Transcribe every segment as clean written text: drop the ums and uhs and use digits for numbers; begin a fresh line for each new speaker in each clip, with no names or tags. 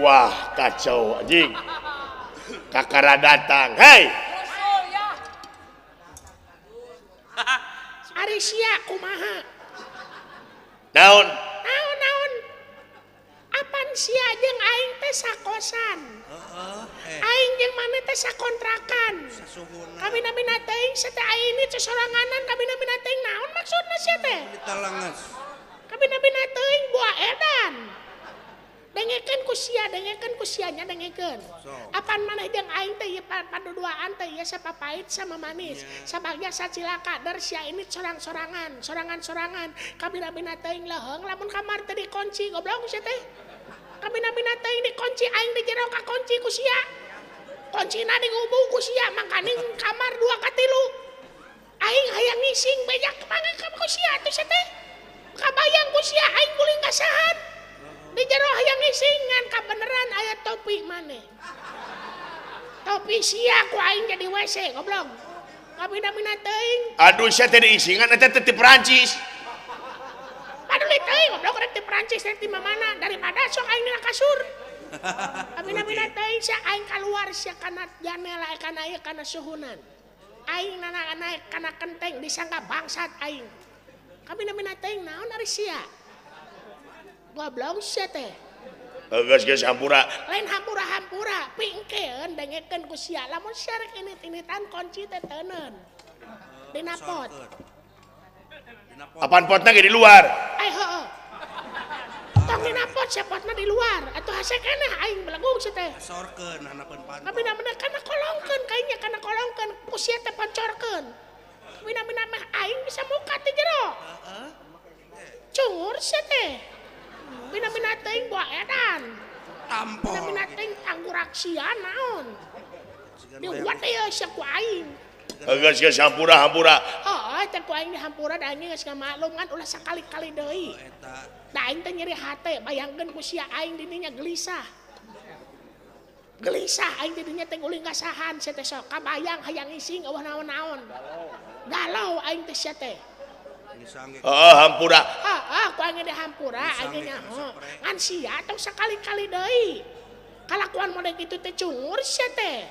Wah, kacau anjing. Kakara datang. Hei.
Ari sia kumaha?
Naon?
Naon naon? Apan sia jeung aing teh sakosan. Aing jeung maneh teh sakontrakan. Kabina-bina teuing sia teh aing ini soranganan kabina-bina teuing naon maksudna sia teh? Kabina-bina teuing buah edan. Dengekeun ku sia, dengekeun ku sia nya dengekeun. Apan maneh jeung aing teh ieu paduduaan teh ieu sapapait sama manis. Sabagja sacilaka der sia ini sorang-sorangan, sorangan-sorangan. Kabina-bina teuing leuheung lamun kamar teh dikunci goblok sia teh. Kabina-bina teuing dikunci aing di jero kakunci ku sia. Kuncina digubung ku sia mangkaning kamar 2 ka 3. Aing hayang ngising beja mangga ku sia atuh sia teh. Kabayang ku sia aing guling ka sahan. Di jero hayang ngisingan kabeneran aya topi maneh. Topi sia ku aing jadi WC goblok. Kabina-bina teuing.
Aduh sia teh diisingan eta teh ti Perancis.
Paduli teuing goblok rek ti Perancis rek ti mamana daripada sok aing dina kasur. Kabina-bina teuing sia aing kaluar sia kana janela kana ieu kana suhunan. Aing nana naek kana kenteng disangka bangsat aing. Kabina-bina teuing naon ari sia? Goblok sia teh.
Geus geus hampura.
Lain hampura-hampura, pingkeun dengekeun ku sia. Lamun sia rek init-initan kunci teh teuneun. Dina pot.
Apaan potna ge di luar?
Ai heueuh. Tong dina pot sia potna di luar. Atuh hase keneh aing belegung sia teh.
Sorkeun handapeun panto.
Kabina-bina kana kolongkeun kainya kana kolongkeun ku sia teh poncorkeun. Kabina-bina mah aing bisa muka teh jero.
Heeh.
Cungur sia teh. Bina-bina teuing buah edan.
Tampol.
Bina-bina teuing tanggurak sia naon. Diuat ieu sia ku aing.
Geus geus hampura hampura.
Heuh teh ku aing dihampura da aing geus ngamaklum kan ulah sakali-kali deui. Da aing teh nyeri hate bayangkeun ku sia aing di dinya gelisah. Gelisah aing di dinya teh guling kasahan sia teh sok kabayang hayang ngising eueuh naon-naon. Galau aing teh sia teh.
Heeh hampura.
Heeh ku aing dihampura aing nyaho. Ngan sia tong sakali-kali deui. Kalakuan model kitu teh cungur sia teh.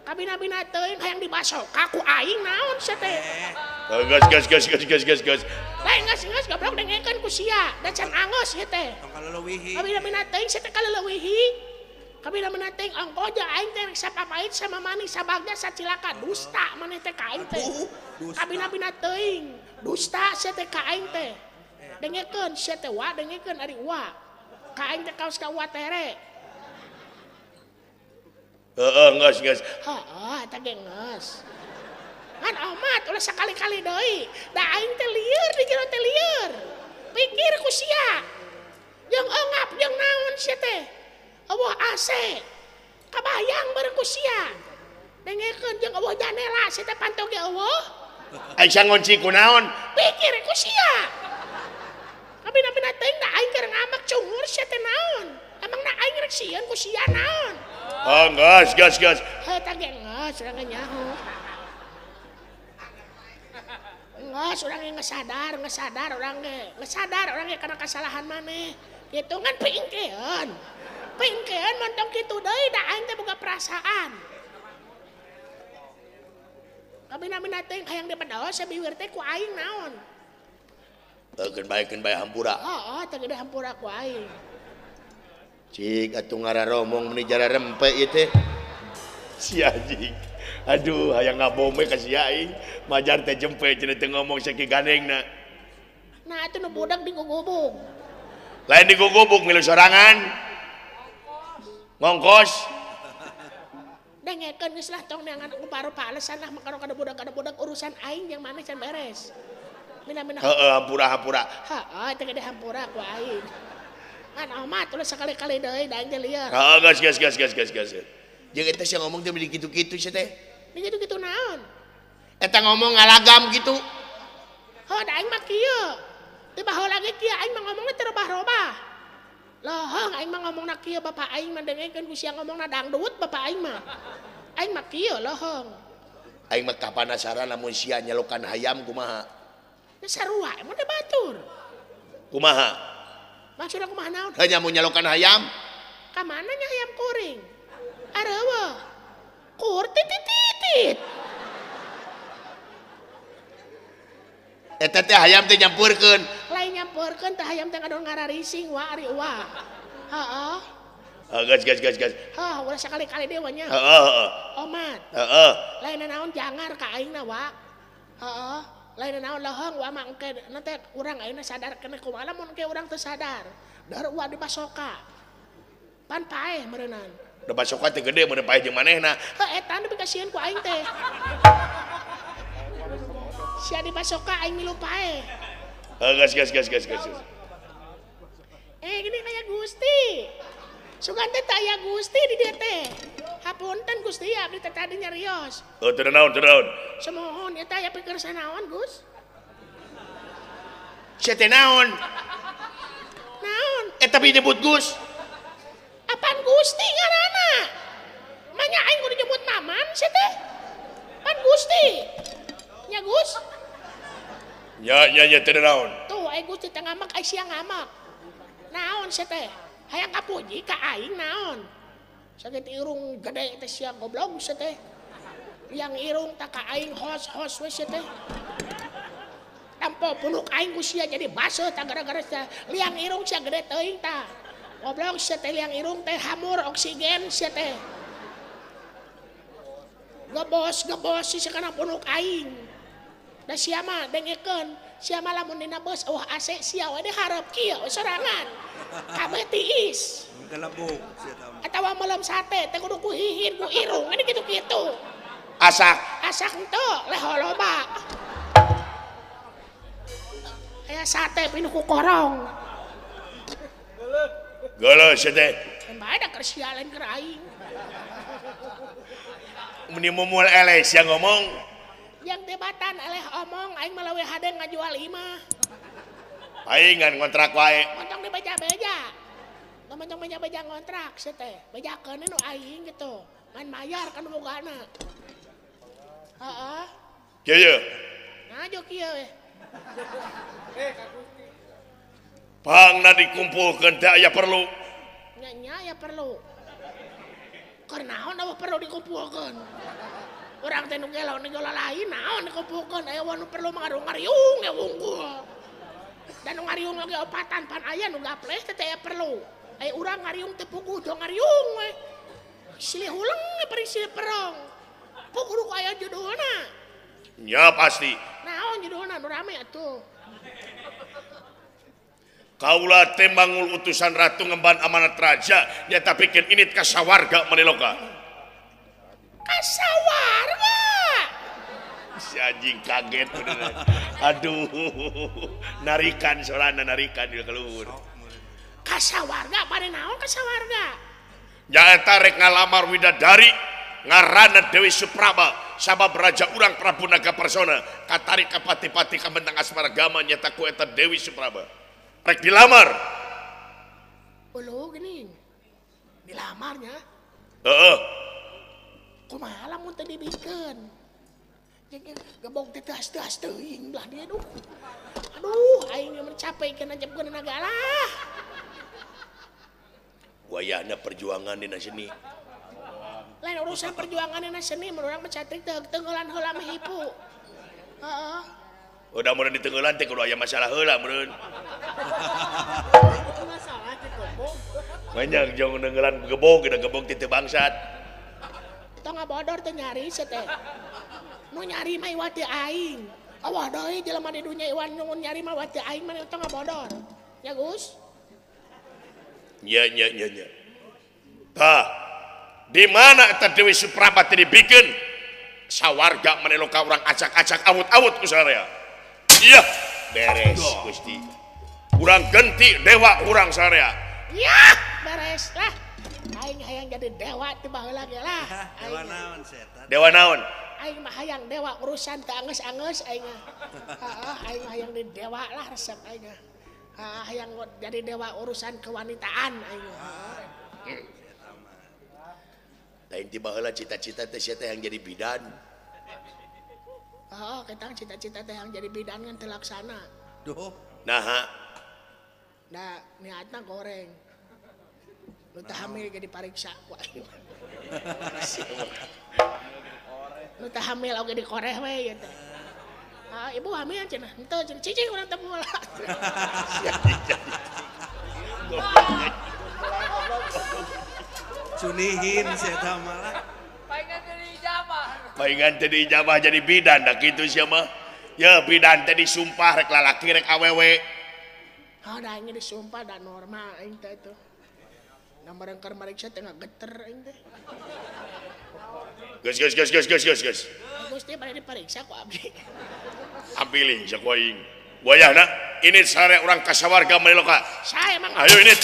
Kabina-bina teuing hayang dibasoka ku aing naon sia teh.
Geus geus geus geus geus geus geus.
Lain geus geus goblok dengekeun ku sia, da can angos sia teh.
Tong kaleuwihi.
Kabina-bina teuing sia teh kaleuwihi. Kabina-bina teuing ongkoh jeung aing teh rek sapapait sama manis sabagja sacilaka dusta maneh teh ka aing teh. Kabina-bina teuing dusta sia teh ka aing teh. Dengekeun sia teh wa dengekeun ari wa. Ka aing teh kaos ka wa tere.
Heeh geus geus.
Heeh eta ge geus. Ngan omat ulah sakali-kali deui. Da aing teh lieur di jero teh lieur. Pikir ku sia. Jeung eungap jeung naon sia teh. Eueuh AC. Kabayang bareng ku sia. Dengekeun jeung eueuh janela sia teh panto ge eueuh.
Aing sia ngunci ku naon?
Pikir ku sia. Kabina-bina teuing da aing keur ngambek cungur sia teh naon? Emang na aing rek sieun ku sia naon?
Oh, geus geus geus.
Heuh tah ge geus urang ge nyaho. Geus urang ge geus sadar urang ge. Geus sadar urang ge kana kasalahan maneh. Kitu ngan pingkeun. Pingkeun mun tong kitu deui da aing teh boga perasaan. Kabina-bina teuing hayang dibedaos sabiwir teh ku aing naon.
Keun bae hampura.
Heeh, teh gede hampura ku aing.
Cik atuh ngararomong meni jara rempe ieu teh. Si anjing. Aduh hayang ngabome ka si aing. Majar teh jempe cenah teu ngomong sakieu gandengna.
Nah atuh nu budak digugubug.
Lain digugubug milu sorangan. Ngongkos.
Dengekeun geus lah tong neangan rupa-rupa alasan lah maka kada budak urusan aing yang maneh can beres. Mina-mina.
Heeh hampura hampura.
Heeh teh gede hampura ku aing. Ngan omat ulah sakali-kali deui da aing teh lieur.
Heeh geus geus geus geus geus geus. Jeung eta sia ngomong teh beli kitu-kitu sia teh.
Di kitu-kitu naon?
Eta ngomong ngalagam kitu.
Heuh da aing mah kieu. Teu baheula ge kieu aing mah ngomongna teu robah-robah. Lohong aing mah ngomongna kieu bapak aing mah dengekeun ku sia ngomongna dangdut bapak aing mah. Aing mah kieu lohong.
Aing mah kapanasaran lamun sia nyelokan hayam kumaha?
Nya sarua emang teh batur.
Kumaha?
Maksudna kumaha naon?
Heuh nya mun nyelokan hayam.
Ka mana nya hayam kuring? Areueuh. Kur titit.
Eta teh hayam teh nyampurkeun.
Lain nyampurkeun teh hayam teh ngadon ngararising wa ari wa. Heeh.
Gas gas gas gas.
Hah, ulah sakali-kali deui nya.
Heeh.
Omat.
Heeh.
Lain naon jangar ka aingna wa. Heeh. Lain naon leuheung wa mah engke na teh urang ayeuna sadar keneh kumaha lamun engke urang teu sadar. Dar wa dibasoka. Pan paeh meureunnan.
Da basoka teh gede meureun paeh jeung manehna.
Heuh eta nu dikasieun ku aing teh. Sia dibasoka aing milu paeh.
Gas gas gas gas gas.
Eh gini kayak Gusti. Sugan teh teu aya Gusti di dieu teh. Hapunten Gusti abdi teh tadi nyarios.
Oh teu naon teu naon.
Sumuhun eta aya pikir sanaon Gus?
Sia teh naon?
Naon?
Eta bi nyebut Gus.
Apaan Gusti ngaranna? Manya aing kudu nyebut Maman sia teh? Pan Gusti. Nya Gus?
Nya nya nya teu naon.
Tuh aing Gusti teh ngamek aing sia ngamek. Naon sia teh? Hayang kapuji ka aing naon? Sakit irung gede teh sia goblok sia teh. Yang irung tak ka aing hos-hos we sia teh. Tampo punuk aing ku sia jadi baseuh tah gara-gara sia. Liang irung sia gede teuing tah. Goblok sia teh liang irung teh hamur oksigen sia teh. Gebos-gebos sia kana punuk aing. Da sia mah dengekeun, sia mah lamun dina beus eueuh AC sia we dihareup kieu we sorangan. Kabeh tiis.
Gelebug sia tah.
Atawa meuleum sate teh kudu ku hihin ku irung ini kitu-kitu.
Asak.
Asak henteu leho loba. Aya sate pinuh ku korong.
Geuleuh sia teh.
Bae da keur sia lain keur aing.
Meni mumul eleh sia ngomong.
Yang tebatan eleh omong aing mah leuwih hade ngajual imah.
Aing ngan ngontrak wae.
Montong di beja-beja. Montong beja-beja ngontrak sia teh. Bejakeun nu aing gitu. Ngan mayar kan bogana. Heeh.
Kieu ye.
Nah jo kieu we.
Pangna dikumpulkeun teh aya perlu.
Nya nya aya perlu. Keur naon eueuh perlu dikumpulkeun? Urang teh nu gelo nu gelo lain naon dikumpulkeun aya nu perlu mah ngariung ge wungkul. Dan nu ngariung oge opatan pan aya nu gapleh teh teh aya perlu. Aya urang ngariung teh puguh do ngariung we. Silih huleng we silih perong. Puguh ku aya judulna.
Nya pasti.
Naon judulna nu rame atuh.
Kaula teh mangul utusan ratu ngemban amanat raja nyata pikeun init ka sawarga maniloka.
Ka sawarga.
Si anjing kaget bener. Aduh, narikan sorana narikan di keluhur.
Ka sawarga bade naon ka sawarga?
Nyaeta rek ngalamar widadari ngaranna Dewi Supraba sabab raja urang Prabu Naga Persona katarik ka pati-pati kamentang asmaragama nyata ku eta Dewi Supraba. Rek dilamar.
Uluh geuning. Dilamarnya?
Heeh.
Kumaha lamun teu dibikeun? Jeung gebog teh teas-teas teuing belah dia duh. Aduh, aing mun capek kana jepkeun naga lah.
Wayahna perjuangan dina seni.
Lain urusan perjuangan dina seni mun urang mah catrik teh tenggelan heula mah hipu. Heeh.
Udah meureun ditenggelan teh kudu aya masalah heula meureun.
Masalah teh gebog.
Banyak jeung nenggelan gebog, geus gebog teh teu bangsat.
Tong ngabodor teh nyari sia teh. Nu nyari mah iwat teu aing. Awah deui jelema di dunya iwan nu nyari mah iwat teu aing mah tong ngabodor. Ya Gus?
Nya nya nya nya. Tah, di mana eta Dewi Supraba teh dibikeun? Sawarga maneloka urang acak-acak awut-awut ku sararea. Iya, beres Gusti. Urang genti dewa urang sarea.
Yah, beres lah. Aing hayang jadi dewa teh baheula ge lah.
Dewa naon setan?
Dewa naon?
Aing mah hayang dewa urusan teu angeus-angeus aing mah. Heeh, aing mah hayang di dewa lah resep aing mah. Heeh, hayang jadi dewa urusan kewanitaan aing mah.
Lain ti baheula cita-cita teh sia teh hayang jadi bidan.
Oh, ketang cita-cita teh yang jadi bidan kan terlaksana.
Duh.
Naha.
Nah, niatna goreng. Nu teu hamil ge dipariksa ku aing. Nu teu hamil oge dikoreh we ieu teh. Ah, ibu hamil cenah. Henteu cenah cicing urang teh moal.
Cunihin si eta malah.
Paingan teu diijabah.
Paingan teu diijabah jadi bidan da kitu sia mah. Ya bidan teh disumpah rek lalaki rek awewe.
Oh, da aing disumpah da normal aing teh tuh. Nomor keur mariksa teh ngageter aing teh.
Geus geus geus geus geus geus geus.
Gusti bade dipariksa ku abdi.
Ampiling sia ku aing. Wayahna ini sare urang kasawarga meniloka.
Saya emang.
Ayo ini.